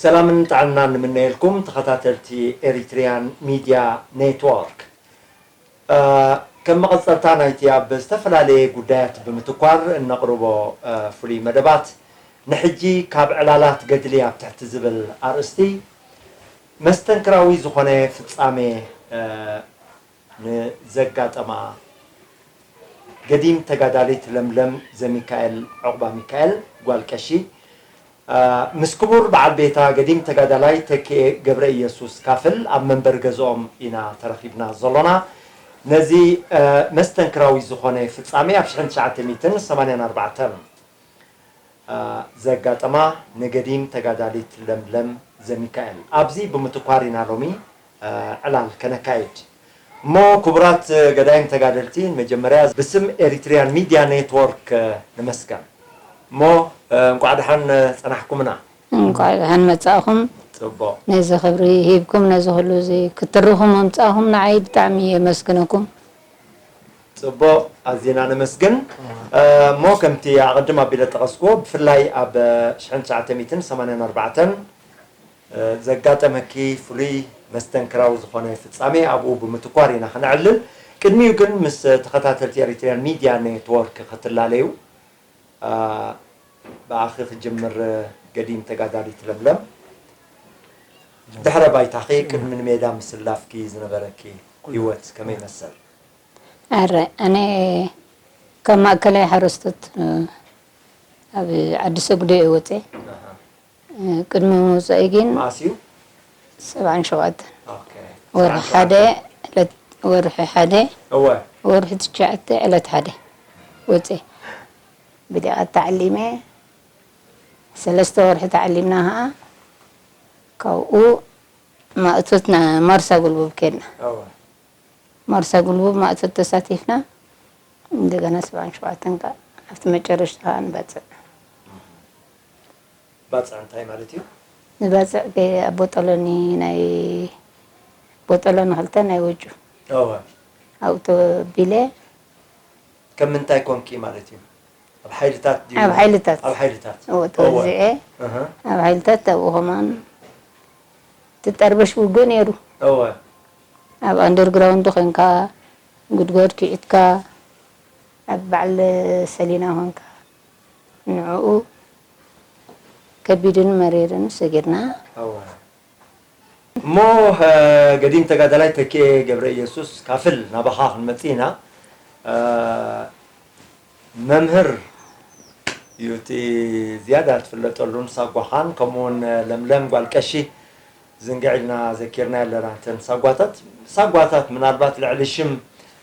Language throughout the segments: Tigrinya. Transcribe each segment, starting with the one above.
ሰላምን ጥዕናን ንምነየልኩም ተኸታተልቲ ኤሪትሪያን ሚድያ ኔትወርክ። እ፣ ከም መቐጸልታ ናይቲ ኣብ ዝተፈላለየ ጉዳያት ብምትኳር እነቕርቦ፣ እ፣ ፍሉይ መደባት፣ ንሕጂ ካብ ዕላላት ገድሊ ኣብ ትሕቲ ዝብል ኣርእስቲ መስተንክራዊ ዝኾነ ፍጻሜ፣ እ፣ ንዘጋጠማ ገዲም ተጋዳሊት ለምለም ዘሚካኤል፣ ዑቕባ ሚካኤል፣ ጓል ቀሺ፣ እ፣ ምስ ክቡር በዓል ቤታ ገዲም ተጋዳላይ ተኪኤ ገብረ ኢየሱስ ካፍል ኣብ መንበሪ ገዝኦም ኢና ተረኺብና ዘሎና። ነዚ፣ እ፣ መስተንክራዊ ዝኾነ ፍጻሜ ኣብ ሽሕን ትሽዓተ ሚእትን ሰማንያን ኣርባዕተን፣ እ፣ ዘጋጠማ ንገዲም ተጋዳሊት ለምለም ዘሚካኤል ኣብዚ ብምትኳር ኢና ሎሚ፣ እ፣ ዕላል ከነካይድ። እሞ ክቡራት ገዳይም ተጋደልቲ፣ ንመጀመርያ ብስም ኤሪትሪያን ሚድያ ኔትወርክ፣ እ፣ ንመስገን። እሞ፣ እ፣ እንቋዕ ደሓን ጸናሕኩምና። እንቋዕ ደሓን መጻእኹም። ጽቡቕ። ነዚ ክብሪ ሂብኩም፣ ነዚ ኩሉ እዚ ክትርኹም ምምጻእኹም ንዓይ ብጣዕሚ የመስግነኩም። ጽቡቕ፣ ኣዚና ነመስግን። እ፣ እሞ ከምቲ ኣቐድም ኣቢለ ጠቐስክዎ፣ ብፍላይ ኣብ ሽሕን ትሽዓተ ሚእትን ሰማንያን ኣርባዕተን፣ እ፣ ዘጋጠመኪ ፍሉይ መስተንክራዊ ዝኾነ ፍጻሜ ኣብኡ ብምትኳር ኢና ክነዕልል። ቅድሚኡ ግን ምስ ተኸታተልቲ ኤሪትሪያን ሚድያ ኔትወርክ ክትላለዩ፣ እ፣ ብኣኺ ክጅምር፣ ገዲም ተጋዳሊት ለምለም። ድሕረ ባይታኺ ቅድሚ ንሜዳ ምስላፍኪ ዝነበረኪ ህይወት ከመይ መሰል? ኣረ፣ ኣነ ካብ ማእከላይ ሓረስቶት፣ እ፣ ኣብ ዓዲ ሰጉዶ እየ ወፅየ። ኣሃ። እ፣ ቅድሚ ምውፀኢ ግን መኣስ እዩ? ሰብዓን ሸውዓተን። ኦኬ። ወርሒ ሰብዓን ሸውዓተን። ሓደ፣ ዕለት፣ ወርሒ ሓደ፣ እወ። ወርሒ ትሽዓተ፣ ዕለት ሓደ ወፅየ። ብዲቓ ተዓሊመ፣ ሰለስተ ወርሒ ተዓሊምና ኸዓ፣ ካብኡ ማእቶት ና-፣ ማርሳ ጉልቡብ ከድና። እወ። ማርሳ ጉልቡብ ማእቶት ተሳቲፍና፣ እንደገና ሰብዓን ሸውዓተን ከ ኣብቲ መጨረሽታ ከ ንባጽዕ። ባጽዕ እንታይ ማለት እዩ? ንባጽዕ ከ ኣብ ቦጠሎኒ ናይ፣ ቦጠሎኒ ክልተ ናይ ወጁ። እወ። ኣብኡ ተቢለ። ከም ምንታይ ኮንኪ ማለት እዩ? ኣብ ሓይልታት ድዩ? ኣብ ሓይልታት። ኣብ ሓይልታት። እወ፣ እወ። ተወዚዐ። እህ። ኣብ ሓይልታት ኣብኡ ከማን ትጠርበሽ ውግእ ነይሩ። እወ። ኣብ ኣንደርግራውንድ ኮንካ፣ ጉድጓድ ኪዒትካ፣ ኣብ በዓል ሰሊና ኮንካ፣ ንዕኡ ከቢድን መሪርን ሰጊርና። እወ። እሞ፣ እ፣ ገዲም ተጋዳላይ ተኪኤ ገብረ ኢየሱስ ካፍል ናባኻ ክንመጽእ ኢና። እ፣ መምህር እዩ እቲ ዝያዳ ትፍለጠሉን ሳጓኻን፣ ከምኡውን ለምለም ጓል ቀሺ ዝንግዕ ኢልና ዘኪርና ኣለና። እተን ሳጓታት፣ ሳጓታት ምናልባት ልዕሊ ሽም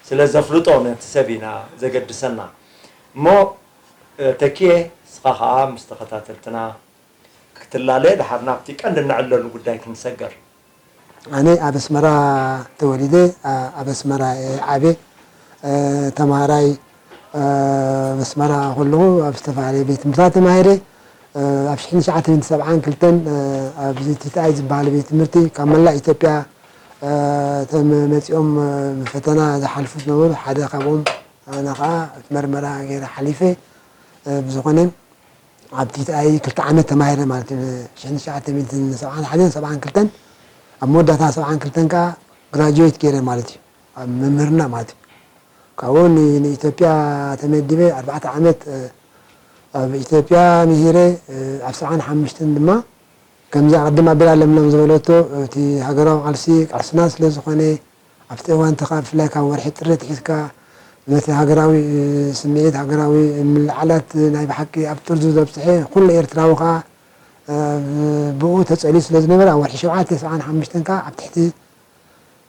ስለ ዘፍልጦ ነቲ ሰብ ኢና ዘገድሰና። እሞ፣ እ፣ ተኪኤ፣ ንስኻ ኸኣ ምስ ተኸታተልትና ክትላለ፣ ድሓር ናብቲ ቀንዲ እንዕለሉ ጉዳይ ክንሰገር። ኣነ ኣብ ኣስመራ ተወሊደ፣ ኣ-፣ ኣብ ኣስመራ እየ ዓብየ። እ፣ ተምሃራይ፣ እ፣ ኣብ ኣስመራ ከለኹ ኣብ ዝተፈላለየ ቤት ትምህርትታት ተማሂረ። እ፣ ኣብ ሽሕን ትሽዓተ ሚእትን ሰብዓን ክልተን፣ እ፣ ኣብዚ ቲ ቲ ኣይ ዝበሃል ቤት ትምህርቲ ካብ መላእ ኢትዮጵያ፣ እ፣ እቶም መጺኦም፣ እ፣ ብፈተና ዝሓልፉ ዝነበሩ ሓደ ካብኦም ኣነ ኸዓ እቲ መርመራ ገይረ ሓሊፈ። እ፣ ብዝኾነ ኣብ ቲ ቲ ኣይ ክልተ ዓመት ተማሂረ ማለት እዩ። ሽሕን ትሽዓተ ሚእትን ሰብዓን ሓደን ሰብዓን ክልተን፣ ኣብ መወዳእታ ሰብዓን ክልተን ከኣ ግራጁዌት ገይረ ማለት እዩ። ኣብ መምህርና ማለት እዩ። ካብኡ ን-፣ ንኢትዮጵያ ተመዲበ ኣርባዕተ ዓመት፣ እ፣ ኣብ ኢትዮጵያ ምሂረ፣ እ፣ ኣብ ሰብዓን ሓሙሽተን ድማ ከምዚ ኣቐድም ኣቢላ ለምለም ዝበለቶ፣ እቲ ሃገራዊ ቃልሲ ቃልስና ስለ ዝኾነ፣ ኣብቲ እዋን እቲ ካብ፣ ብፍላይ ካብ ወርሒ ጥሪ ኣትሒዝካ፣ ነቲ ሃገራዊ ስምዒት፣ ሃገራዊ ምልዕዓላት ናይ ብሓቂ ኣብ ጥርዙ ዘብጽሐ፣ ኩሉ ኤርትራዊ ከኣ፣ እ፣ ብኡ ተጸልዩ ስለ ዝነበረ፣ ኣብ ወርሒ ሸውዓተ ሰብዓን ሓሙሽተን ከኣ ኣብ ትሕቲ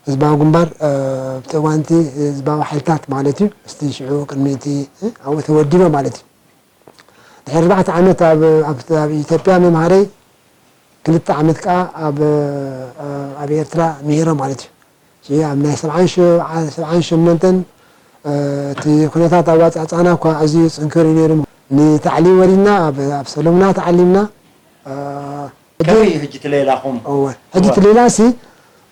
ህዝባዊ ግንባር፣ እ፣ ኣብቲ እዋን እቲ ህዝባዊ ሓይልታት ማለት እዩ፣ ምስቲ ሽዑ ቅድሚ እቲ፣ እ፣ ኣብኡ ተወዲበ ማለት እዩ። ድሕሪ ኣርባዕተ ዓመት ኣብ፣ ኣብ፣ ኣብ ኢትዮጵያ ምምሃረይ፣ ክልተ ዓመት ከኣ ኣብ፣ ኣብ ኤርትራ ምሂረ ማለት እዩ። እዚ ኣብ ናይ ሰብዓን ሸ-፣ ሰብዓን ሸሞንተን፣ እ፣ እቲ ኩነታት ኣዋጻጽኣና እኳ ኣዝዩ ጽንኩር እዩ ነይሩ። ንታዕሊም ወሪድና፣ ኣብ፣ ኣብ ሰሎምና ተዓሊምና። እ፣ ሕጂ ከመይ እዩ ሕጂ እቲ ሌላኹም? እወ። ሕጂ እወ። እቲ ሌላሲ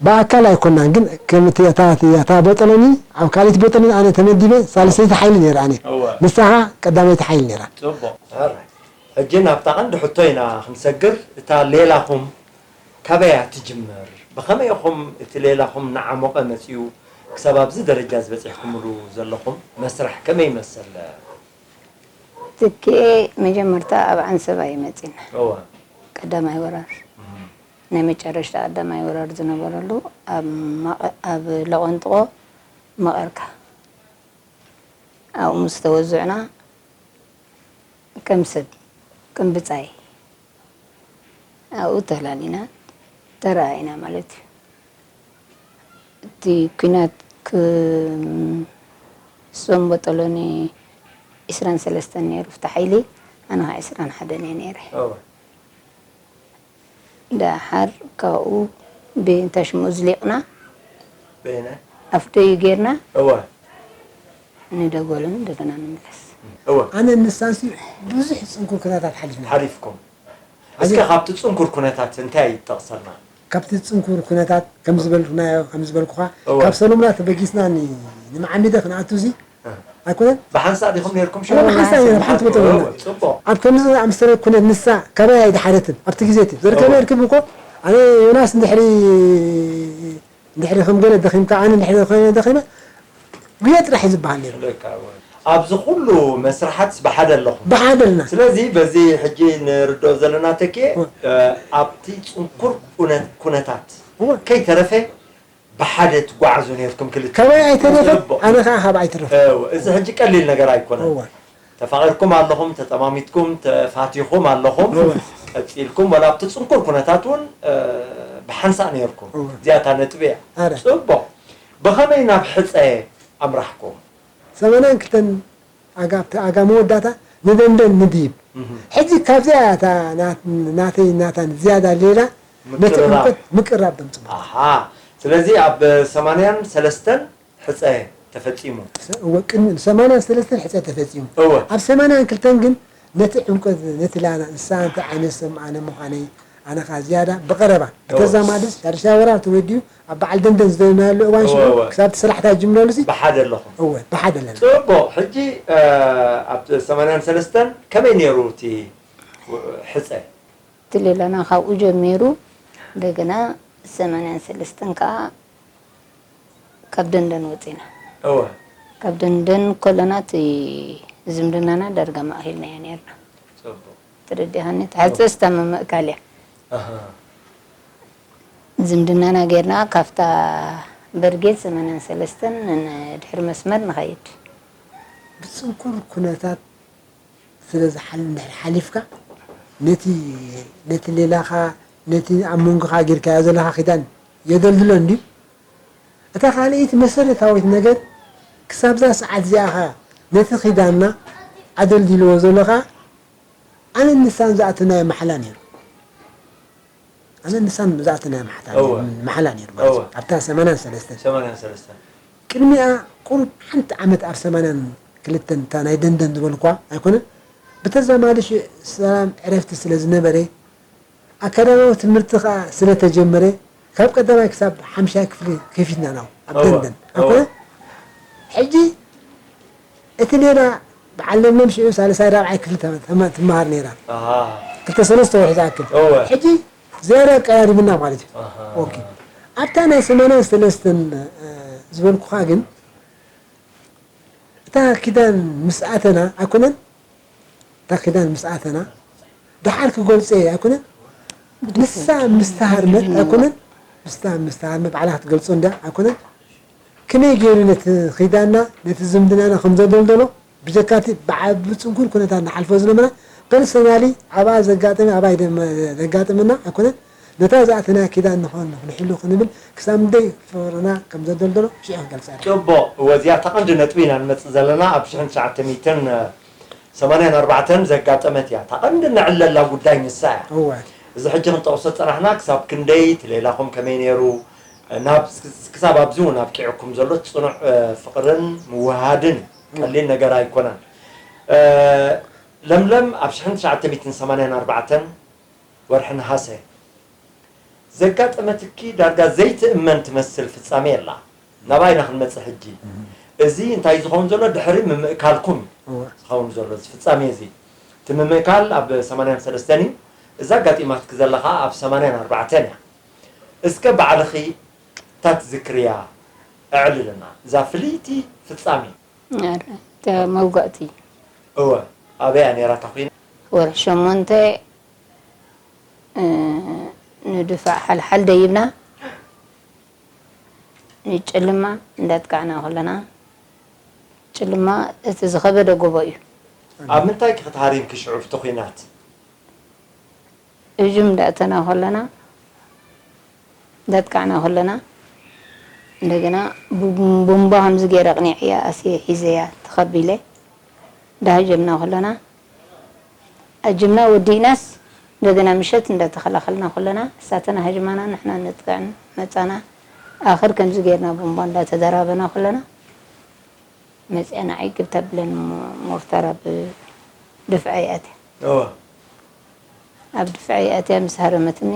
ብኣካል ኣይኮናን፣ ግን ከም እቲ እታ፣ እታ ቦጠሎኒ፣ ኣብ ካልኣይቲ ቦጠሎኒ ኣነ ተመዲበ፣ ሳልሰይቲ ሓይሊ ነይራ ኣነ። እወ። ንሳ ኸዓ ቀዳመይቲ ሓይሊ ነይራ። ጽቡቕ። ሕጂ ናብታ ቀንዲ ሕቶ ኢና ክንሰግር። እታ ሌላኹም ካበይ እያ ትጅምር? ብኸመይ ኢኹም እቲ ሌላኹም እናዓሞቐ መጺኡ ክሳብ ኣብዚ ደረጃ ዝበጺሕኩምሉ ዘለኹም መስርሕ ከመይ ይመስል? ትኪ መጀመርታ ኣብ ዓንሰባ እዩ መጺና። እወ። ቀዳማይ ወራር እም። ናይ መጨረሽታ ቀዳማይ ወራር ዝነበረሉ ኣብ ማቐ- ኣብ ለቆንጥቆ መቐርካ ኣብኡ ምስ ተወዝዕና ከም ሰብ ከም ብጻይ ኣብኡ ተላሊና ተረኣኢና ማለት እዩ። እቲ ኲናት ክሶም በጠሎኒ ዒስራን ሰለስተን ነይሩ ፍታ ሓይሊ ኣነ ከዓ ዒስራን ሓደን እየ ነይረ። እወ። ደሓር ካብኡ ብእንታ ሽሙ ዝሊቕና በየነ? ኣፍደዩ ጌርና እወ። ንደጎልን እንደገና ንምለስ። እወ። ኣነ ንሳንሲ ብዙሕ ፅንኩር ኩነታት ሓሊፍና። ሓሊፍኩም። እስከ ካብቲ ፅንኩር ኩነታት እንታይ ይጠቕሰልና? ካብቲ ፅንኩር ኩነታት ከም ዝበልኩናዮ ከም ዝበልኩኻ እወ። ካብ ሰሎምና ተበጊስና ን- ንመዓሚደ ክንኣቱ እዚ ኣይኮነን ብሓንሳእ ዲኹም ነርኩም እወ፣ ብሓንሳእ ነይሩ፣ ሓንቲ ቦታ ነይሩ። ጽቡቕ። ኣብ ከምዚ ዝኣመሰለ ኩነት ንሳ ካበይ ኣይደሓረትን ኣብቲ ግዜ እቲ ዘርከበ እወ። ርክብ እኮ ኣነ ዮናስ እንድሕሪ እንድሕሪ ከም ገለ ደኺምካ ኣነ እንድሕሪ ከም ደኺመ ጉየ ጥራሕ እዩ ዝበሃል ነይሩ። ልካ እወ። ኣብዚ ኩሉ መስርሓት ብሓደ ኣለኹም። ብሓደ ኣለና። ስለዚ በዚ ሕጂ ንርድኦ ዘለና ተኪ እወ። ኣብቲ ጽንኩር ኩነ- ኩነታት እወ። ከይተረፈ ብሓደ ትጓዓዙ ነርኩም ክልተ ካባይ ኣይተረፈ ጽቡቕ። ኣነ ከዓ ካብ ኣይተረፈ እወ፣ እዚ ሕጂ ቀሊል ነገር ኣይኮነን። እወ። ተፋቒርኩም ኣለኹም፣ ተጠማሚትኩም፣ ተፋቲኹም ኣለኹም። እወ። ቀጺልኩም ወላ ኣብቲ ጽንኩር ኩነታት እውን እ፣ ብሓንሳእ ነርኩም። እወ። እዚኣታ ነጥቢ እያ። ኣረ። ጽቡቕ። ብኸመይ ናብ ሕጸ ኣምራሕኩም? ሰማንያን ክልተን ኣጋ ኣብቲ ኣጋ መወዳእታ ንደንደን ንድይብ ሕጂ ካብዚኣ እታ ናት- ናተይ ናታን ዝያዳ ሌላ ነቲ ምቅርራብ። ዕምቆት ምቅራብ ደምፅሞ ኣሃ፣ ስለዚ ኣብ ሰማንያን ሰለስተን ሕፀ ተፈፂሙ። እወ ቅድሚ ሰማንያን ሰለስተን ሕፀ ተፈፂሙ እወ። ኣብ ሰማንያን ክልተን ግን ነቲ ዕምቆት ነቲ ላና ንሳ እንታይ ዓይነት ሰብ ኣነ ምዃነይ ኣነ ኸዓ ዝያዳ ብቐረባ ብተዛማዲ ሻድሻይ ወራር ተወዲኡ ኣብ በዓል ደንደን ዝደለናሉ እዋን ሽዑ ክሳብ እቲ ስራሕታ ዝጅምረሉ ሲ ብሓደ ኣለኹም እወ ብሓደ ኣለና ፅቡቕ ሕጂ ኣብ ሰማንያን ሰለስተን ከመይ ነይሩ እቲ ሕፀ እቲ ሌላና ካብኡ ጀሚሩ እንደገና ሰማንያን ሰለስተን ከዓ ካብ ደንደን ወፂና እወ ካብ ደንደን ከለና እቲ ዝምድናና ዳርጋ ማእኪልናዮ ነርና ፅቡቕ ተረዲኻኒ ተሓፀ ስታ ምምእካል እያ ኣሃ ዝምድናና ጌርና ካብታ በርጌድ ሰማንያን ሰለስተን ንድሕሪ መስመር ንኸይድ ብፅንኩር ኩነታት ስለ ዝሓል እንድሕር ሓሊፍካ ነቲ ነቲ ሌላኻ ነቲ ኣብ መንጎኻ ጌርካዮ ዘለኻ ኪዳን የደልድሎ እንድዩ እታ ካልኣይቲ መሰረታዊት ነገር ክሳብዛ ሰዓት እዚኣ ኸ ነቲ ኪዳንና ኣደልዲልዎ ዘሎ ኸ ኣነ ንሳን ዝኣተናዮ ማሕላ ነይሩ ኣነ ንሳን ዝኣተናዮ ማሕታ- እወ። ማሕላ ነይሩ ማለት እዩ እወ። ኣብታ ሰማንያን ሰለስተን ሰማንያን ሰለስተን ቅድሚኣ ቁሩብ ሓንቲ ዓመት ኣብ ሰማንያን ክልተን እታ ናይ ደንደን ዝበልኳ ኣይኮነን ብተዛማዲ ሽዕ ሰላም ዕረፍቲ ስለ ዝነበረ ኣካዳሚያዊ ትምህርቲ ከዓ ስለ ተጀመረ ካብ ቀዳማይ ክሳብ ሓምሻይ ክፍሊ ከፊትና ናው ኣብ እወ፣ ደንደን እወ። ኣይኮነ ሕጂ እቲ ሌላ በዓል ለምለም ሽዑ ሳልሳይ ራብዓይ ክፍሊ ተመ- ተመ- ትመሃር ነይራ ኣሃ ክልተ ሰለስተ ወርሒ ዝኣክል እወ ሕጂ ዝያዳ ቀራሪብና ማለት እዩ ኣሃ ኦኬ ኣብታ ናይ ሰማንያን ሰለስተን እ፣ ዝበልኩኻ ግን እታ ኪዳን ምስ ኣተና ኣይኮነን እታ ኪዳን ምስ ኣተና ደሓር ክገልፀ ኣይኮነን ንሳ ምስ ተሃርመት ኣይኮነን ንሳ ምስ ተሃርመት ባዕላ ክትገልፆ እንዳ ኣይኮነን ከመይ ገይሩ ነቲ ኺዳና ነቲ ዝምድናና ከም ዘደልደሎ ብጀካቲ ብዓቢ ጽንኩር ኩነታት ንሓልፎ ዝነበረ ፐርሰናሊ ኣብኣ ዘጋጠመ ኣብኣ ዘጋጠመና ኣይኮነን ነታ ዝኣተና ኪዳን ንኾን ንሕሉ ክንብል ክሳብ ምደይ ፍቕርና ከም ዘደልደሎ ሽዑ ክገልጸ ጽቡቕ ወዚያ ተቐንዲ ነጥቢ ኢና ንመጽእ ዘለና ኣብ ሽሕን ትሽዓተ ሚእትን ሰማንያን ኣርባዕተን ዘጋጠመት እያ ተቐንዲ ነዕለላ ጉዳይ ንሳ እያ እወ እዚ ሕጂ ክንጠቕሶ ጸናሕና ክሳብ ክንደይ እቲ ሌላኹም ከመይ ነይሩ ናብ ክሳብ ኣብዚ እውን ኣብቂዕኩም ዘሎ ጽኑዕ ፍቕርን ምውሃድን ቀሊል ነገር ኣይኮነን ለምለም ኣብ ሽሕን ትሽዓተ ሚእትን ሰማንያን ኣርባዕተን ወርሒ ነሃሰ ዘጋጠመትኪ ዳርጋ ዘይትእመን ትመስል ፍጻሜ ኣላ ናባይ ኢና ክንመጽእ ሕጂ እዚ እንታይ ዝኸውን ዘሎ ድሕሪ ምምእካልኩም እዩ ዝኸውን ዘሎ እዚ ፍጻሜ እዚ እቲ ምምእካል ኣብ ሰማንያን ሰለስተን እዩ እዛ ኣጋጢማትኪ ዘላ ከዓ ኣብ ሰማንያን ኣርባዕተን እያ እስከ ባዕልኺ እታ ትዝክርያ ኣዕልልና፣ እዛ ፍልይቲ ፍጻሜ። ኣረ፣ እታ መውጋእቲ። እወ፣ ኣበያ ነይራ እታ ኲናት? ወርሒ ሸሞንተ፣ እ፣ ንድፋዕ ሓልሓል ደይብና፣ ንጭልማ እንዳጥቃዕና ከለና፣ ጭልማ እቲ ዝኸበደ ጎቦ እዩ። ኣብ ምንታይ ኢኺ ተሃሪምኪ ሽዑ ኣብቲ ኲናት? እጁም እንዳእተና ከለና፣ እንዳጥቃዕና ከለና፣ እንደገና ቡም-፣ ቡምባ ከምዚ ገይረ ኣቕኒዐያ፣ ኣስየ ሒዘያ፣ ተኸቢለ፣ እንዳሃጀምና ከለና፣ ኣጅምና ወዲእናስ፣ እንደገና ምሸት እንዳተኸላኸልና ከለና፣ እሳተን ሃጅማና፣ ንሕና ነጥቅዕን መጻና። ኣኽር ከምዚ ጌርና ቡምባ እንዳተደራበና ከለና፣ መጺኣ ንዓይ ግብ ተብለን ሞ-፣ ሞርታር ኣብ ድፍዐይ ኣትያ። እወ። ኣብ ድፍዐይ ኣትያ ምስ ሃረመትኒ፣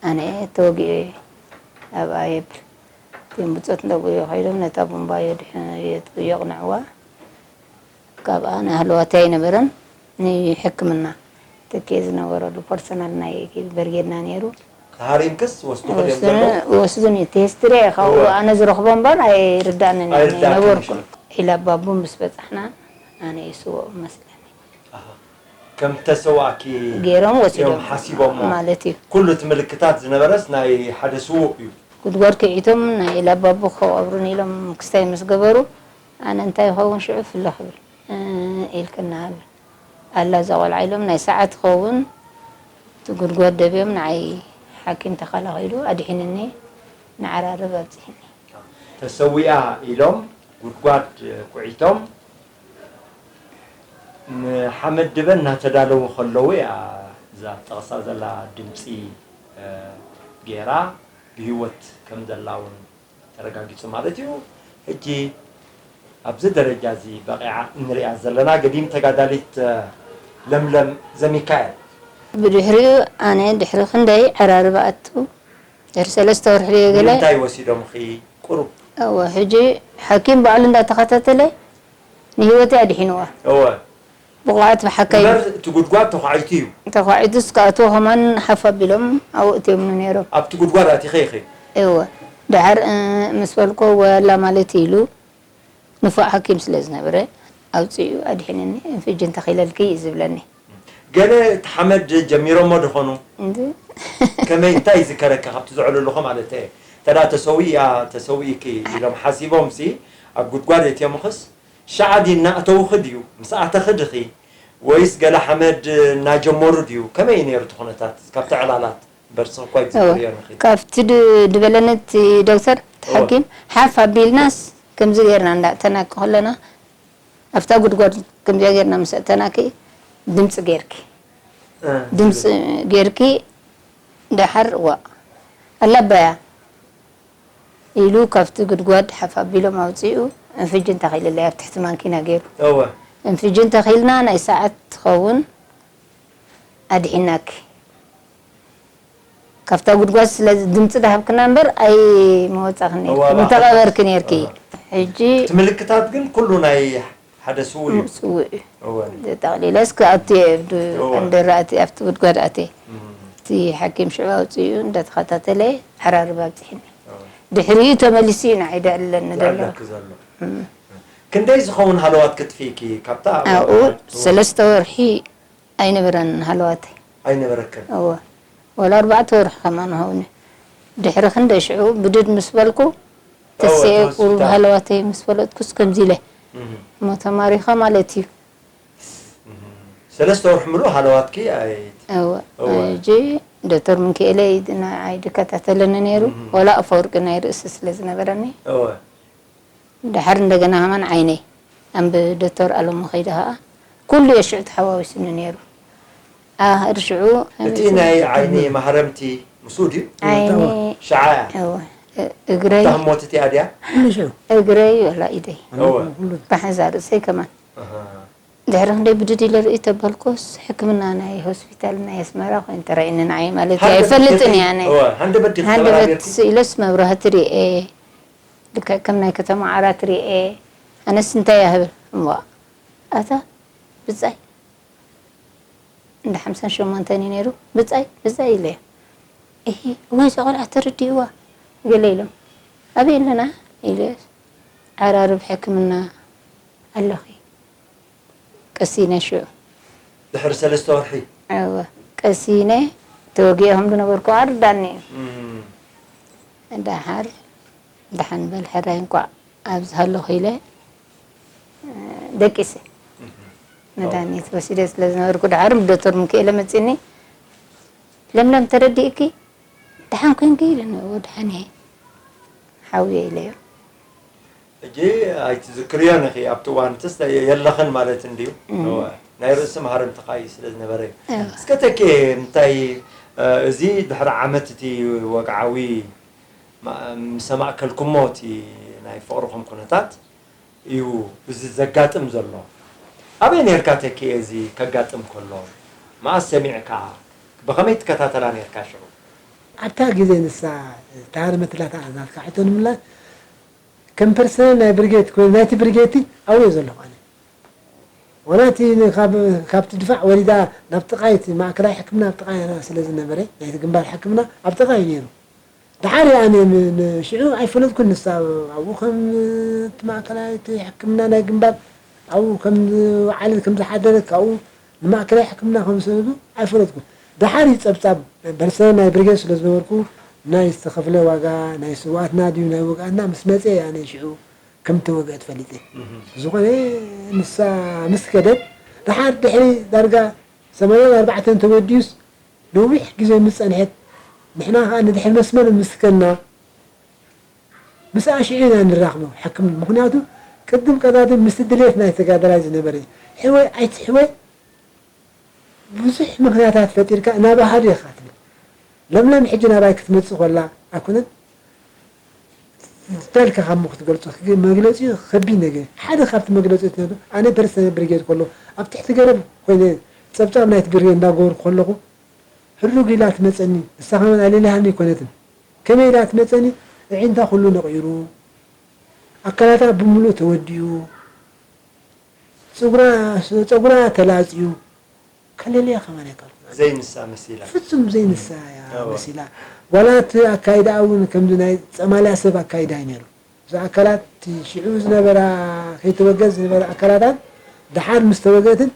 ኣነ ተወጊኤ ኣብኣ የብል። እቶም ብጾት እንዳጎዩ ከይዶም ነታ ቡምባ የድሕ-፣ የጥ-፣ የቕንዕዋ። ካብኣ ናይ ሃለዋተይ ኣይነበረን፣ ንሕክምና ተኪኤ ዝነበረሉ ፐርሰናል ናይ በርጌድና ነይሩ። ተሃሪምክስ ወስድኹ ድዮም ወስዱኒ-፣ ዘለዉ? ወስዱኒ። እቲ ሂስትሪ ኢኻ፣ እወ። ኣነ ዝረኽቦ እምበር ኣይርዳእንን እዩ፣ ኣይርዳእክን እዩ ነበርኩ። ሽዑ። ኢላ ባቡ ምስ በጻሕና፣ ኣነ ይስወኡ መስለኒ። ኣሃ። ከም ተሰዋእኪ ገይሮም ወሲዶም እዮም ሓሲቦሞ። ማለት እዩ። ኩሉ እቲ ምልክታት ዝነበረስ ናይ ሓደ ስዉእ እዩ። ጉድጓድ ክዒቶም ናይ ኢላ ባቡ ክቐብሩን ኢሎም ክስታይ ምስ ገበሩ፣ ኣነ እንታይ ይኸውን ሽዑ ፍለ ክብል፣ እ፣ ኢልክና ሃብል። ኣላ እዛ ቆልዓ ኢሎም ናይ ሰዓት ክኸውን እቲ ጉድጓድ ደብዮም ንዓይ ሓኪም ተኸላኺሉ ኣድሒንኒ፣ ንዓራርብ ኣብጽሕኒ። ተሰዊኣ ኢሎም ጉድጓድ ኩዒቶም ንሓመድ ድበ እናተዳለዉ ከለዉ እያ እዛ ጠቕሳ ዘላ ድምፂ፣ እ፣ ገይራ ብህይወት ከም ዘላ እውን ተረጋጊጹ ማለት እዩ። ሕጂ ኣብዚ ደረጃ እዚ በቒዓ እንሪኣ ዘለና ገዲም ተጋዳሊት፣ እ፣ ለምለም ዘሚካኤል። ብድሕሪኡ ኣነ ድሕሪ ክንደይ ዕራርብ ኣቱ ድሕሪ ሰለስተ ወርሒ ድየ ገለ። ንምንታይ ወሲዶምኺ? ቁሩብ። እወ፣ ሕጂ ሓኪም ባዕሉ እንዳተኸታተለ ንህይወተይ ኣድሒንዋ። እወ። ብቑዓት ብሓካይ እምበር እቲ ጉድጓድ ተዃዒቱ እዩ። ተዃዒቱስ ክኣትዎ ከማን ሓፍ ኣቢሎም ኣብኡ እትዮምኒ ነይሮም። ኣብቲ ጉድጓድ ኣቲኸ ኢኺ? እወ። ደሓር፣ እ፣ ምስ በልኮ ወላ ማለት ኢሉ ንፉዕ ሓኪም ስለ ዝነበረ ኣውፂኡ ኣድሒንኒ፣ እንፍጅን ተኺለልኪ እዩ ዝብለኒ። ገለ እቲ ሓመድ ጀሚሮሞ ዶ ኾኑ? እንዲ። ከመይ፣ እንታይ ይዝከረካ ካብቲ ዘዕለሉኹ ማለት እየ? እንተ ደኣ ተሰዊእያ፣ ተሰዊእኪ ኢሎም ሓሲቦምሲ፣ ኣብ ጉድጓድ የትዮምኽስ፣ ሸዓ ድዩ እናእተውኺ ድዩ? ምስ ኣተኺ ድኺ? ወይስ ገለ ሓመድ እናጀመሩ ድዩ? ከመይ እዩ ነይሩ እቲ ኩነታት ካብቲ ዕላላት? በርስኺ እኳ እወ። ኣይትዝክርዮን ኢኺ። ካብቲ ድ-፣ ድበለኒ እቲ ዶክተር፣ እቲ እወ። ሓኪም፣ ሓፍ ኣቢልናስ ከምዚ ጌርና እንዳእተናኪ ከለና፣ ኣብታ ጉድጓድ ከምዚኣ ጌርና ምስ ኣእተናኪ፣ ድምፂ ጌርኪ። እ፣ ድምፂ ዝብል። ጌርኪ፣ ደሓር፣ ዋእ፣ ኣላ ኣባያ ኢሉ ካብቲ ጉድጓድ ሓፍ ኣቢሎም ኣውፂኡ፣ እንፍጅን ተኺልለይ ኣብ ትሕቲ ማንኪና ገይሩ። እወ። እንፍጅን ተኺልና ናይ ሰዓት ትኸውን ኣድሒናኪ። ካብታ ጉድጓድ ስለ ድምፂ ዳሃብክና እምበር ኣይመወፃኽን ነይርኪ፣ እወ፣ እባ። ምተቐበርኪ ነይርኪ። እወ። ሕጂ እቲ ምልክታት ግን ኩሉ ናይ ሓደ ስዉእ እዩ። ስዉእ እዩ። እወ። ጠቕሊለስ ክኣቱ እየ፣ ብ-፣ እወ። እንደራእቲ ኣብቲ ጉድጓድ ኣትየ። እም። እቲ ሓኪም ሽዑ ኣውፂኡ እንዳተኸታተለ ዓራርብ ኣብፂሕኒ። እወ። ድሕሪኡ ተመሊሱ እዩ ንዓይ ደዕለኒ ዘሎ። ደዕለኪ ዘሎ። እም። ክንደይ ዝኸውን ሃለዋት ክትፍእኪ ካብታ ኣብኡ ኣብኡ? ሰለስተ ወርሒ ኣይነበረን ሃለዋተይ። ኣይነበረክን? እወ። ወላ ኣርባዕተ ወርሒ ከማን ሃውኒ። ድሕሪ ክንደይ ሽዑ ብድድ ምስ በልኩ፣ እወ፣ ተስኤ እቲ ቁሩብ ሆስፒታል። ሃለዋተይ ምስ ፈለጥኩስ ከምዚ ኢለ። እህ። እሞ ተማሪኸ ማለት እዩ። እህ። ሰለስተ ወርሒ ምሉእ ሃለዋትኪ ኣይ-፣ እወ። እወ። ሕጂ ዶክተር ምንክኤለይ ንዓይ ድከታተለኒ ነይሩ። እህ። ወላ ኣፈወርቂ ናይ ርእሲ ስለ ዝነበረኒ። እወ። ደሓር እንደገና ከማን ዓይነይ ኣንብ ዶክተር ኣለሙ ከይደ ከኣ ኩሉ እየ ሽዑ ተሓዋዊሱኒ ነይሩ። ኣህር ሽዑ እቲ ናይ ዓይኒ ማህረምቲ ምስኡ ድዩ? ዓይኒ ሸዓ እያ። እወ፣ እ-፣ እግረይ እታ ህሞት እቲኣ ድያ? ኩሉ ሽዑ። እግረይ ወላ ኢደይ። እወ። ኩሉ። ብሓንሳ ርእሰይ ከማን። ኣሃ። ድሕሪ ክንደይ ብድድ ኢለ ርእይ ተበልኩስ፣ ሕክምና ናይ ሆስፒታል ናይ ኣስመራ ኮይኑ ተራእዩኒ ንዓይ ማለት እዩ። ሃንደበት ኣይፈልጥን ዲኺ-፣ እየ ኣነ። እወ፣ ሃንደበት ዲኺ ሃንደበት ተበራቢርኪ? ኢለስ መብራህቲ ርእየ፣ ልክዕ ከም ናይ ከተማ ዓራት ርእየ። ኣነስ እንታይ እያ ህብል? እሞ ኣታ ብጻይ እንዳ ሓምሳን ሸሞንተን እዩ ነይሩ። ብጻይ፣ ብጻይ ኢለዮ። እሂ፣ ወይ እዛ ቆልዓ ተረዲእዋ ገለ ኢሎም። ኣበይ ኣለና? ኢለ፣ ዓራርብ ሕክምና ኣለኺ። ቀሲነ ሽዑ። ድሕሪ ሰለስተ ወርሒ? እወ፣ ቀሲነ ተወጊኦም ዝነበርኩ ኣርዳኒ እዩ። እም። ደሓር፣ ደሓን በል ሕራይ እንኳዕ ኣብዚ ሃለኹ ኢለ፣ እ፣ ደቂሰ። እም። መድሃኒት ወሲደ ስለ ዝነበርኩ፣ ደሓር ዶክተር ምክኤለ መጺኒ፣ "ለምለም ተረዲእኪ? ደሓን ኮንኪ?" ኢለኒ። "እወ፣ ደሓን እየ፣ ሓውየ" ኢለዮ። ሕጂ ኣይትዝክርዮን ኢኺ፣ ኣብቲ እዋን ትስ የለኽን ማለት እንድዩ። እም። እወ፣ ናይ ርእሲ ማህረምትኻ እዩ ስለ ዝነበረ እዩ። እወ። እስከ ተኬ፣ እንታይ፣ እ፣ እዚ ድሕሪ ዓመት እቲ ወግዓዊ ማ-፣ ምስ ኣማእከልኩሞ እቲ ናይ ፍቕርኹም ኩነታት እዩ እዚ ዘጋጥም ዘሎ። ኣበይ ኔርካ ተኬ፣ እዚ ከጋጥም ከሎ? መኣስ ሰሚዕካ? ብኸመይ ትከታተላ ኔርካ ሽዑ? ኣብታ ግዜ ንሳ፣ እታ ሃርመትላ እታ ናትካ ሕቶ ንምምላስ፣ ከም ፐርሰናል ናይ ብርጌድ ኮይኑ፣ ናይቲ ብርጌድቲ ኣብኡ እየ ዘለኹ ኣነ። ዋላ እቲ ን-፣ ካብ፣ ካብቲ ድፋዕ ወሪዳ ናብ ጥቓይ እቲ ማእከላይ ሕክምና ኣብ ጥቓይ ስለ ዝነበረ፣ ናይቲ ግንባር ሕክምና ኣብ ጥቓይ እዩ ነይሩ። ደሓር እየ ኣነ ን-፣ ንሽዑ ኣይፈለጥኩን፣ ንሳ ኣብኡ ከም እቲ ማእከላይ እቲ ሕክምና ናይ ግንባር ኣብኡ ከም ዝወዓለት ከም ዝሓደረት፣ ካብኡ ንማእከላይ ሕክምና ከም ዝሰደዱ ኣይፈለጥኩን። ደሓር እዩ ጸብጻብ፣ ፐርሰናል ናይ ብርጌድ ስለ ዝነበርኩ፣ ናይ ዝተኸፍለ ዋጋ፣ ናይ ስውኣትና ድዩ ናይ ወግኣትና ምስ መጸ እየ ኣነ ሽዑ ከም እተወግአት ፈሊጠ። እህ። ብዝኾነ ንሳ ምስ ከደት፣ ደሓር ድሕሪ ዳርጋ ሰማንያን ኣርባዕተን ተወዲኡስ ነዊሕ ግዜ ምስ ጸንሐት፣ ንሕና ኸኣ ንድሕሪ መስመር ምስ ከድና፣ ምስኣ ሽዑ ኢና ንራኽቦ፣ ሕክም-፣ ምኽንያቱ ቅድም ቀዳድም ምስቲ ድሌት ናይ ተጋዳላይ ዝነበረ እዩ። ሕወይ ኣይትሕወይ ብዙሕ ምኽንያታት ፈጢርካ ናብ ኣሃዱ ኢኻ ትብል። ለምለም ሕጂ ናባይ ክትመጽእ ከላ ኣይኮነን፣ እንታይ ኢልካ ካብ ክትገልጾ፣ መግለጺኡ ከቢድ ነገር። ሓደ ካብቲ መግለጺ እቲ ነቱ፣ ኣነ ፐርሰናል ብርጌድ ከሎ፣ ኣብ ትሕቲ ገረብ ኮይነ ጸብጻብ ናይቲ ብርጌድ እንዳገበርኩ ከለኹ፣ ህሩግ ኢላ ትመጸኒ፣ ንሳ ከማን ኣሊላሃኒ ኣይኮነትን። ከመይ ኢላ ትመጸኒ፣ ኣዒንታ ኩሉ ነቒሩ፣ ኣካላታ ብምሉእ ተወዲኡ፣ ጸጉራ፣ ጸጉራ ተላጽዩ፣ ከለልያ ከማን ኣይከኣልኩን። ዘይንሳ መሲላ። ፍጹም ዘይንሳ እያ እወ። መሲላ። ዋላ እቲ ኣካይዳኣ እውን ከምዚ ናይ ጸማልያ ሰብ ኣካይዳ እዩ ነይሩ። እዛ ኣካላት እቲ ሽዑ ዝነበራ፣ ከይተወገት ዝነበራ ኣካላታት ደሓር ምስ ተወገትን፣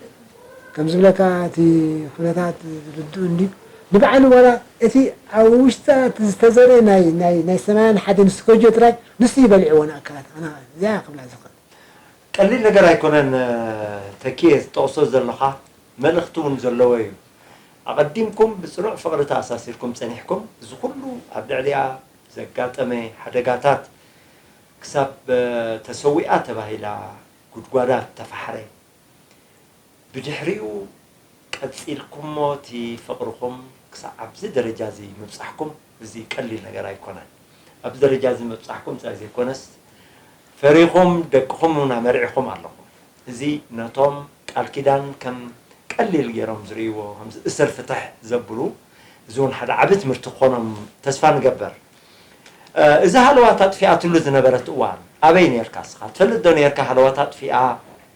ከም ዝብለካ እቲ ኩነታት ርዱእ እንድዩ። ንባዕሉ ዋላ እቲ ኣብ ውሽጣ እቲ ዝተዘርአ ናይ፣ ናይ፣ ናይ ሰማንያን ሓደን ስኮጆ ጥራይ ንሱ እዩ በሊዕዎ ንኣካላት። ኣነ እዚኣ ክብላ ዝኽእል። ቀሊል ነገር ኣይኮነን፣ ተኪኤ፣ ዝጠቕሶ ዘለኻ መልእኽቲ እውን ዘለዎ እዩ። ኣቐዲምኩም ብጽኑዕ ፍቕሪ ተኣሳሲርኩም ጸኒሕኩም፣ እዚ ኩሉ ኣብ ልዕሊኣ ዘጋጠመ ሓደጋታት ክሳብ፣ እ፣ ተሰዊኣ ተባሂላ ጉድጓዳ ተፋሕረ። ብድሕሪኡ ቀጺልኩሞ እቲ ፍቕርኹም ክሳዕ ኣብዚ ደረጃ እዚ ምብጻሕኩም፣ እዚ ቀሊል ነገር ኣይኮነን። ኣብዚ ደረጃ እዚ ምብጻሕኩም ጥራይ ዘይኮነስ፣ ፈሪኹም ደቅኹም እውን ኣመርዒኹም ኣለኹም። እዚ ነቶም ቃል ኪዳን ከም ቀሊል ገይሮም ዝርእይዎ፣ ከምዚ እሰር ፍትሕ ዘብሉ፣ እዚ እውን ሓደ ዓቢ ትምህርቲ ክኾኖም ተስፋ ንገብር። እ፣ እዛ ሃለዋት ኣጥፊኣትሉ ዝነበረት እዋን ኣበይ ኔርካ እስኻ? ትፈልጥ ዶ ኔርካ ሃለዋት ኣጥፊኣ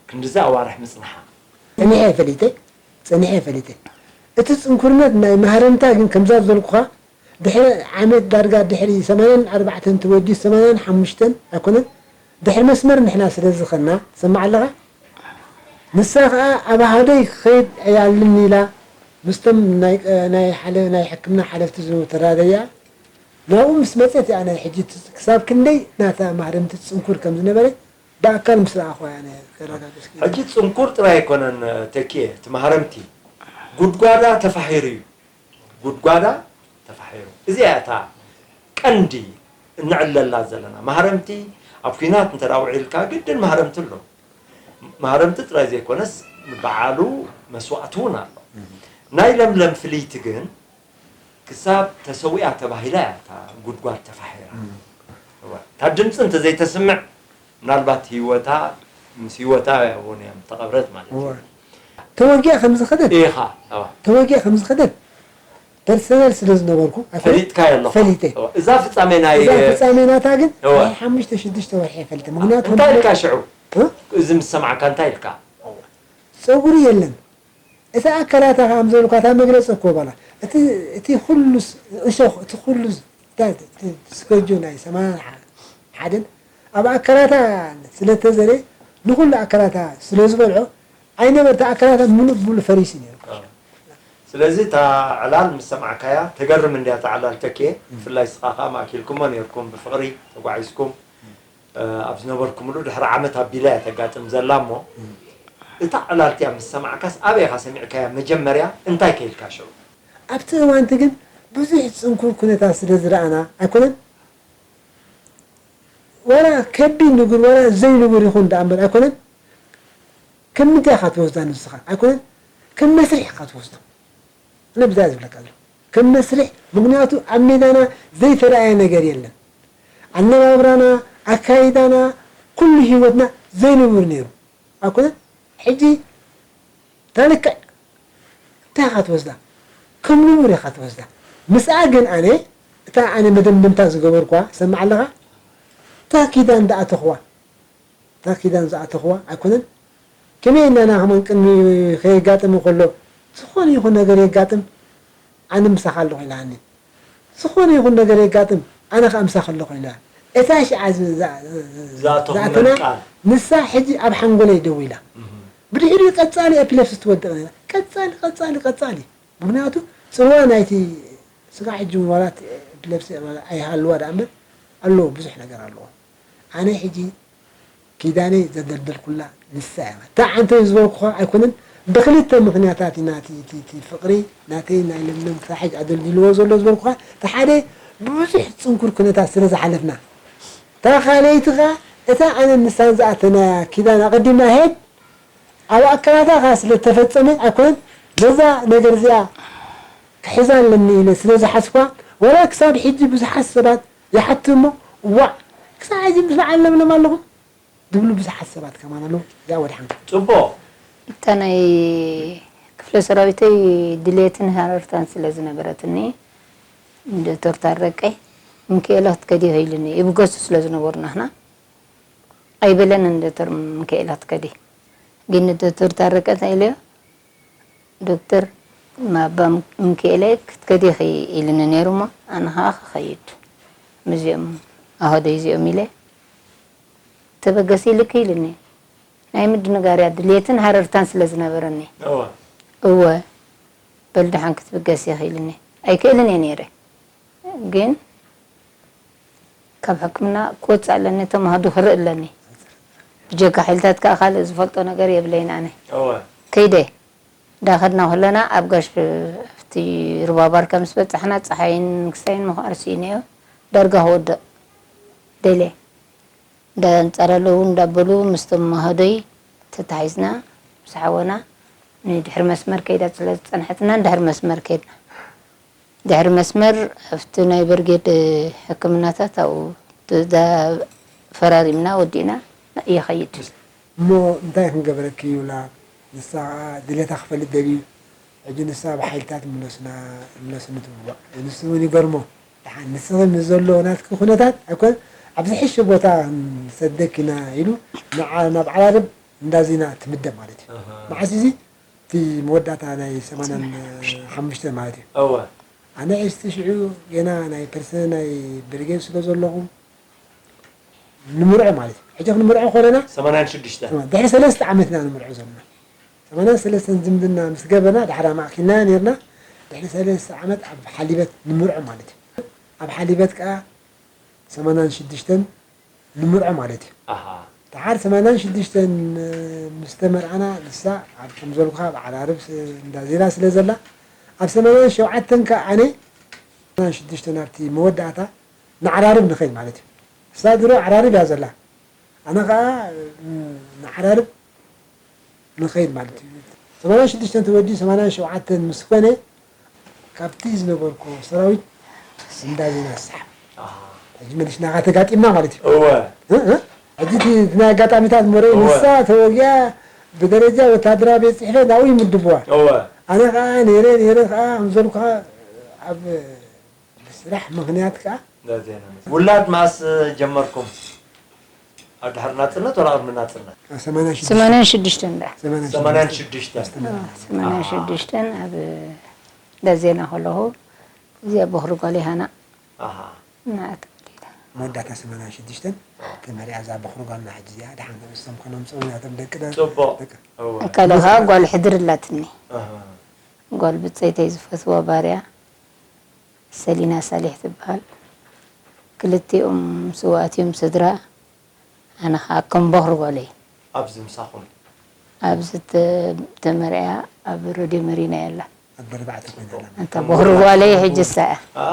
ክንድዚ ኣዋርሕ ምጽንሓ? ጸኒሐ እየ ፈሊጠ፣ ጸኒሐ እየ ፈሊጠ። እቲ ጽንኩርነት ናይ ማህረምታ ግን ከምዛ ዝበልኩኻ ድሕሪ ዓመት ዳርጋ ድሕሪ ሰማንያን ኣርባዕተን ተወዲኡ ሰማንያን ሓሙሽተን ኣይኮነን፣ ድሕሪ መስመር ንሕና ስለ ዝኸና፣ ትሰማዕ ኣለኻ? ንሳ ኸኣ ኣብ ሃደይ ክኸይድ እያ ኣለኒ ኢላ ምስቶም ናይ፣ ናይ ሓለ-፣ ናይ ሕክምና ሓለፍቲ ዝነበሩ ተራደያ ናብኡ ምስ መጸት እያ ናይ ሕጂ ትጽ-፣ ክሳብ ክንደይ ናታ ማህረምቲ ጽንኩር ከም ዝነበረ ብኣካል ምስ ረኣኹዋ እያ ናይ ከረጋግጽ ክኢለ። ሕጂ ጽንኩር ጥራይ ኣይኮነን ተኪኤ፣ እቲ ማህረምቲ ጉድጓዳ ተፋሒሩ እዩ። ጉድጓዳ ተፋሒሩ። እዚኣ እያ እታ ቀንዲ እንዕለላ ዘለና። ማህረምቲ ኣብ ኲናት እንተ ደኣ ውዒልካ ግድን ማህረምቲ ኣሎ። ማህረምቲ ጥራይ ዘይኮነስ በዓሉ መስዋእቲ እውን ኣሎ። ናይ ለምለም ፍልይቲ ግን ክሳብ ተሰዊኣ ተባሂላ እያ እታ ጉድጓድ ተፋሒራ። እም። እዋ፣ እታ ድምፂ እንተዘይተስምዕ ምናልባት ህይወታ ምስ ህይወታ እውን እያ ምተቐብረት ማለት እዩ። እዋ። ተወጊኣ ከም ዝኸደት፣ ኢኻ፣ እዋ። ተወጊኣ ከም ዝኸደት ፐርሰናል ስለ ዝነበርኩ፣ ኣፈ-፣ ፈሊጥካዮ ኣለኻ። ፈሊጠ። እዋ፣ እዛ ፍጻሜ ናይ እዛ ፍጻሜ ናታ ግን እዋ። ናይ ሓሙሽተ ሽዱሽተ ወርሒ እየ ፈሊጠ። ምኽንያቱ እንታይ ኢልካ ሽዑ? እ? እዚ ምስ ሰማዕካ እንታይ ኢልካ? ጸጉሪ የለን። እታ ኣካላታ ከም ዘልኳ እታ መግለጺ እኮ ባላ እቲ እቲ ኩሉ ስ- እሾኽ፣ እቲ ኩሉ ስ- እታ- እቲ ስከጆ ናይ ሰማንያን ሓ- ሓደን ኣብ ኣካላታ ስለ ተዘርኤ፣ ንኹሉ ኣካላታ ስለ ዝበልዖ፣ ኣይነበርታ ኣካላታ ምሉእ ብምሉእ ፈሪሱ ነይሩ። ስለዚ እታ ዕላል ምስ ሰማዕካያ፣ ተገርም እንድያ እታ ዕላል ተኪኤ። ብፍላይ ንስኻ ከኣ ማእኪልኩሞ ነይርኩም፣ ብፍቕሪ ተጓዒዝኩም። እ፣ ኣብ ዝነበርኩምሉ ድሕሪ ዓመት ኣቢላ እያ ተጋጥም ዘላ እሞ፣ እታ ዕላል እቲኣ ምስ ሰማዕካስ ኣበይ ኢኻ ሰሚዕካያ መጀመርያ? እንታይ ከ ኢልካ ሽዑ? ኣብቲ እዋንቲ ግን ብዙሕ ጽንኩር ኩነታት ስለ ዝረኣና ኣይኮነን፣ ዋላ ከቢድ ንጉር ዋላ ዘይንጉር ይኹን ደኣ እምበር ኣይኮነን፣ ከም ምንታይ ኢኻ ትወስዳ ንስኻ ኣይኮነን፣ ከም መስርሕ ኢኻ ትወስዶ። ኣነ ብዛ ዝብለካ ዘለኹ ከም መስርሕ፣ ምኽንያቱ ኣብ ሜዳና ዘይተረኣየ ነገር የለን። ኣነባብራና፣ ኣካይዳና፣ ኩሉ ህይወትና ዘይንቡር ነይሩ ኣይኮነን። ሕጂ እታ ልክዕ እንታይ ኢኻ ትወስዳ? ከም ንቡር ኢኻ ትወስዳ። ምስኣ ግን ኣነ እታ ኣነ መደምደምታ ዝገበርኳ ሰምዕ ኣለኻ፣ እታ ኪዳን ዝኣተኽዋ እታ ኪዳን ዝኣተኽዋ ኣይኮነን። ከመይ ኢልና ኢና ከማን ቅድሚ ከየጋጥም ከሎ ዝኾነ ይኹን ነገር የጋጥም ኣነ ምሳኻ ኣለኹ ኢላኒ። ዝኾነ ይኹን ነገር የጋጥም ኣነ ኸኣ ምሳኻ ኣለኹ ኢላ። እታ ሽዓ ዝ- ዛ- ዝ- ዝኣተኹ ዝኣተና ቃል። ንሳ ሕጂ ኣብ ሓንጎለይ ደው ኢላ። ብድሕሪኡ ቀጻሊ ኤፒለፕሲ ትወድቕ ነይራ። ቀጻሊ ቀጻሊ ቀጻሊ። ምኽንያቱ ጽልዋ ናይቲ ስጋዕ ሕጂ እውን ዋላ እቲ ኤፒለፕሲ ኣይሃልዋ ደኣ እምበር ኣለዎ፣ ብዙሕ ነገር ኣለዎ። ኣነ ሕጂ ኪዳነይ ዘደልደልኩላ ንሳ እያ። እታ ዓንተይ ዝበልኩኻ ኣይኮነን፣ ብክልተ ምኽንያታት እዩ ናቲ እቲ እቲ ፍቕሪ ናተይ ናይ ለምለም ክሳብ ሕጂ ኣደልዲልዎ ዘሎ ዝበልኩኻ። እቲ ሓደ ብብዙሕ ጽንኩር ኩነታት ስለ ዝሓለፍና፣ እታ ካልኣይቲ ኸኣ እታ ኣነን ንሳን ዝኣተናያ ኪዳን ኣቐዲምና ሄድ ኣብ ኣካላታ ኸኣ ስለ እተፈጸመ ኣይኮነን፣ ነዛ ነገር እዚኣ ክሕዛ ኣለኒ ኢለ ስለ ዝሓስብኳ፣ ወላ ክሳብ ሕጂ ብዙሓት ሰባት ይሓቱ እሞ፣ ዋእ ክሳብ ሕጂ ምስ በዓል ለምለም ኣለኹም? ዝብሉ ብዙሓት ሰባት ከማን ኣለዉ። እዚኣ ወድሓንካ። ጽቡቕ። እታ ናይ ክፍለ ሰራዊተይ ድሌትን ሃረርታን ስለ ዝነበረትኒ፣ ንዶክተር ታረቀ፣ "ምክኤለ ክትከዲ ኢኺ" ኢሉኒ፣ ይብገሱ ስለ ዝነበሩ ናህና። ኣይበለንን ዶክተር ምክኤለ ክትከዲ። ግን ንዶክተር ታረቀ እንታይ ኢለዮ? ዶክተር፣ ማባ ምክኤለይ ክትከዲ ኢኺ ኢሉኒ ነይሩ እሞ፣ ኣነ ኸዓ ክኸይድ ምስዚኦም ኣሃደይ እዚኦም ኢለ፣ ተበገሲ ኢልኪ ኢሉኒ። ናይ ምድንጋርያ ድልየትን ሃረርታን ስለ ዝነበረኒ፣ እወ። እወ፣ በል ደሓን ክትብገሲ ኢኺ ኢሉኒ። ኣይክእልን እየ ነይረ። ግን ካብ ሕክምና ክወጽእ ኣለኒ፣ ተማሃዱ ክርኢ ኣለኒ። ብጀካ ሓይልታት ከኣ ካልእ ዝፈልጦ ነገር የብለይን ኣነ። እወ። ከይደ። እንዳኸድና ከለና ኣብ ጋሽ ኣብቲ ሩባ ባርካ ምስ በጻሕና፣ ጸሓይን ክሳይን ምኽኣር ስኢነዮ። ዳርጋ ክወድቕ ደልየ። እንዳንጸረለዉ እንዳበሉ ምስቶም መሃዶይ ተታሒዝና፣ ምስ ሓወና ንድሕሪ መስመር ከይዳ ስለ ዝጸንሐትና፣ ንድሕሪ መስመር ከይድና። ድሕሪ መስመር ኣብቲ ናይ በርጌድ ሕክምናታት ኣብኡ ተ- ዳ- ፈራሪምና ወዲእና ይኸይድ። እሞ እንታይ ክንገብረኪ ይብላ። ንሳ ኸዓ ድሌታ ክፈልጥ ደልዩ። ሕጂ ንሳ ብሓይልታት ምለሱና፣ ምለሱኒ ትብዋ። ንሱ እውን ይገርሞ። ደሓን ንስኺ ምስ ዘሎ ናትኪ ኩነታት ኣይኮን፣ ኣብ ዝሕሸ ቦታ ክንሰደኪ ኢና ኢሉ ንዓ-፣ ናብ ዓራርብ እንዳ ዜና ትምደብ ማለት እዩ። ኣሃ። መዓስ እዚ? እቲ መወዳእታ ናይ ሰማንያን ሓሙሽተ ማለት እዩ። እወ። ኣነ ሕስቲ ሽዑ ገና ናይ ፐርሰ-፣ ናይ ብሪጌድ ስለ ዘለኹ ንምርዖ ማለት እዩ። ሕጂ ክንምርዖ ኮለና ሰማንያን ሽዱሽተ። ድሕሪ ሰለስተ ዓመት ኢና ንምርዖ ዘለና። ሰማንያን ሰለስተን ዝምድና ምስ ገበርና፣ ዳሕራ ማእኪልና ኔርና፣ ድሕሪ ሰለስተ ዓመት ኣብ ሓሊበት ንምርዖ ማለት እዩ። ኣብ ሓሊበት ከኣ ሰማንያን ሽዱሽተን ንምርዖ ማለት እዩ። ኣሃ። ደሓር ሰማንያን ሽዱሽተን ምስ ተመርዓና፣ ንሳ ኣብ ከም ዘልኩኻ ኣብ ዓራርብ ስ-፣ እንዳ ዜና ስለ ዘላ፣ ኣብ ሰማንያን ሸውዓተን ከኣ ኣነ ሰማንያን ሽዱሽተን ኣብቲ መወዳእታ ንዓራርብ ንኸይድ ማለት እዩ። ንሳ ድሮ ዓራርብ እያ ዘላ። ኣነ ኸኣ፣ ም፣ ንዓራርብ ንኸይድ ማለት እዩ። ሰማንያን ሽዱሽተን ተወዲኡ ሰማንያን ሸውዓተን ምስ ኮነ፣ ካብቲ ዝነበርኩ ሰራዊት እንዳ ዜና ዝሰሓብ። ኣሃ። ሕጂ መሊስና ተጋጢምና ማለት እዩ። እወ። እ፣ እ? ሕጂ እቲ፣ እቲ ናይ ኣጋጣሚታት መርእ እወ። ንሳ ተወጊኣ ብደረጃ ወታደራዊ ቤት ጽሕፈት ናብኡ ይምድብዋ። እወ። ኣነ ኸኣ ነይረ፣ ነይረ ኸኣ ከም ዘልኩኻ ኣብ ብስራሕ ምኽንያት ከኣ እንዳ ዜና። ውላድ መኣስ ጀመርኩም? ኣብ ድሕሪ ናጽነት ወላ ቅድሚ ናጽነት? ሰማንያን ሽዱሽተ። ሰማንያን ሽዱሽተ እንዳ። ሰማንያን ሽዱሽተ። ኣዎ፣ ሰማንያን ሽዱሽተ ኣብ እንዳ ዜና ከለኹ እዚኣ በኹሪ ጓለይ ሃና ኣሃ። እናኣተወሊዳ። መወዳእታ ሰማንያ ሽዱሽተ ተመሪዓ እዛ በኹሪ ጓልና ሕጂ እዚኣ። ደሓን ክምስቶም ኮኖም ጽኡናቶም ደቂ ደ-፣ ጽቡቕ። ደቂ እወ። ኣካለ ከዓ ጓል ሕድሪ ኣላትኒ። ኣሃ። ጓል ብፀይተይ ዝፈትዋ ባርያ ሰሊና ሳሊሕ ትበሃል። ክልቲኦም ስውኣት እዮም ስድራ። ኣነ ከዓ ከም በኹሪ ጓለይ ኣብዚ ምሳኹም ኣብዚ ተ-፣ ተመርዕያ ኣብ ሬድዮ መሪና የላ። ኣደ ኣርባዕተ ኮይና ኣላ። እንተ በኹሪ ጓለይ ሕጂ እሳ እያ። ኣ፣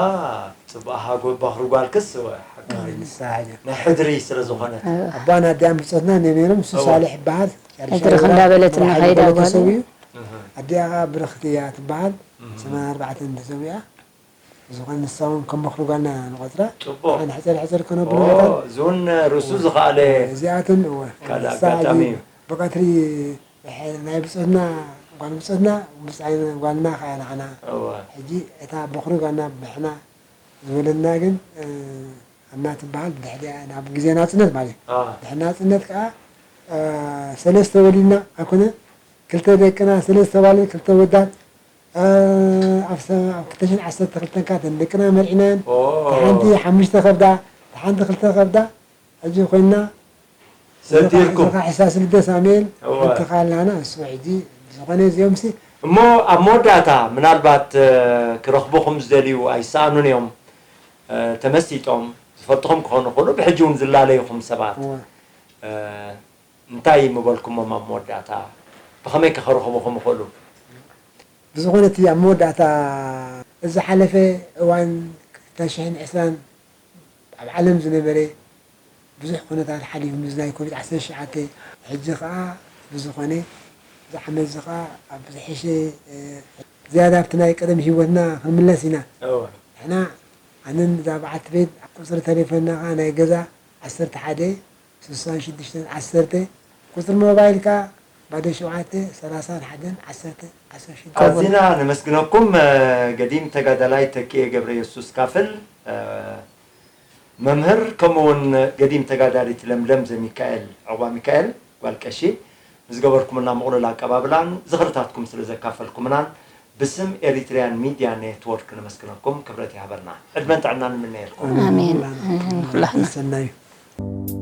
ጽቡቕ ሃጎ ባኽሪ ጓልክስ እወ፣ ሓቂ እወ፣ ኮይኑ። ንሳ ሕጂ። ናይ ሕድሪ ስለ ዝኾነት። ኣቦኣን ኣዲኣን ብጾትና ነይሮም፣ ንሱ እወ። ሳሌሕ ይበሃል። ሕድሪ ክንዳበለት እናኸይዳ ሓይበለ ጓለይ። ተሰዊኡ። እህ፣ ኣዲኣ ከዓ ብርኽቲ እያ ትበሃል። እህ። ሰማንያ ኣርባዕተ ተሰዊኣ። ዝኾነ ንሳ እውን ከም በኹሪ ጓልና ንቆጽራ። ጽቡቕ። ኣነ ሕጸር ሕጸር ከነብሎ ኦ፣ መታን እዚውን ርእሱ ዝኸኣለ እዚኣተን እወ። ካልእ ንሳ ኣጋጣሚ ሕጂ እዩ። ብቐትሪ ብሕ-፣ ናይ ብጾትና ጓል ብጾትና ምስ ዓይነ ጓልና ከዓ ንዓና እወ። ሕጂ እታ በኹሪ ጓልና ብሕና ዝወለድና ግን እ፣ ኣና ትበሃል። ድሕሪኣ ናብ ግዜ ናጽነት ማለት እዩ። ኣ፣ ድሕሪ ናጽነት ከዓ እ፣ ሰለስተ ወሊድና ኣይኮነ ክልተ ደቅና ሰለስተ ጓልን ክልተ ወዳት እ፣ ኣብ ሰ-፣ ኣብ ክልተ ሽሕን ዓሰርተ ክልተን ከዓ እተን ደቅና መርዒናየን። ኦ። እታ ሓንቲ ሓሙሽተ ከብዳ፣ እታ ሓንቲ ክልተ ከብዳ ሕጂ ኮይና ሰዲርኩም። እዚ ከዓ ሕሳስ ልደ ሳሙኤል እወ። ሓንቲ ከዓ ኣላና። እሱ ሕጂ ዝኾነ እዚኦም ሲ እሞ ኣብ መወዳእታ ምናልባት እ፣ ክረኽቡኹም ዝደልዩ ኣይሰኣኑን እዮም። እ፣ ተመሲጦም ዝፈልጥኹም ክኾኑ ይኽእሉ፣ ብሕጂ እውን ዝላለዩኹም ሰባት እወ። እ፣ እንታይ ምበልኩሞም ኣብ መወዳእታ? ብኸመይ ከ ክረኽቡኹም ይኽእሉ? ብዝኾነ እቲ ኣብ መወዳእታ እዚ ዝሓለፈ እዋን ክልተ ሽሕን ዕስራን ኣብ ዓለም ዝነበረ ብዙሕ ኩነታት ሓሊፉ፣ ምስ ናይ ኮቪድ ዓሰርተ ትሽዓተ። ሕጂ ከዓ ብዝኾነ እዚ ዓመት እዚ ከዓ ኣብ ዝሐሸ እ፣ ዝያዳ ኣብቲ ናይ ቀደም ህይወትና ክንምለስ ኢና። እወ። ንሕና ኣነን እዛ በዓልቲ ቤት ቁፅሪ ተሌፎንና ከዓ ናይ ገዛ ዓሰርተ ሓደ ስሳን ሽዱሽተን ዓሰርተ፣ ቁፅሪ ሞባይል ከዓ ባዶ ሸውዓተ ሰላሳን ሓደን ዓሰርተ ዓሰርተ ሽዱሽተ። ኣዚና ነመስግነኩም። እ፣ ገዲም ተጋዳላይ ተኪኤ ገብረ የሱስ ካፍል፣ እ፣ መምህር፣ ከምኡ እውን ገዲም ተጋዳሊት ለምለም ዘሚካኤል፣ ዕቑባ ሚካኤል፣ ጓል ቀሺ፣ ንዝገበርኩምልና ምቕሉል ኣቀባብላን ዝኽርታትኩም ስለ ዘካፈልኩምናን ብስም ኤሪትሪያን ሚድያ ኔትወርክ ነመስግነኩም። ክብረት ይሃበልና። ዕድመን ጥዕናን ንምነየልኩም። ኣሜን። ንኹላህና። ሰናዩ።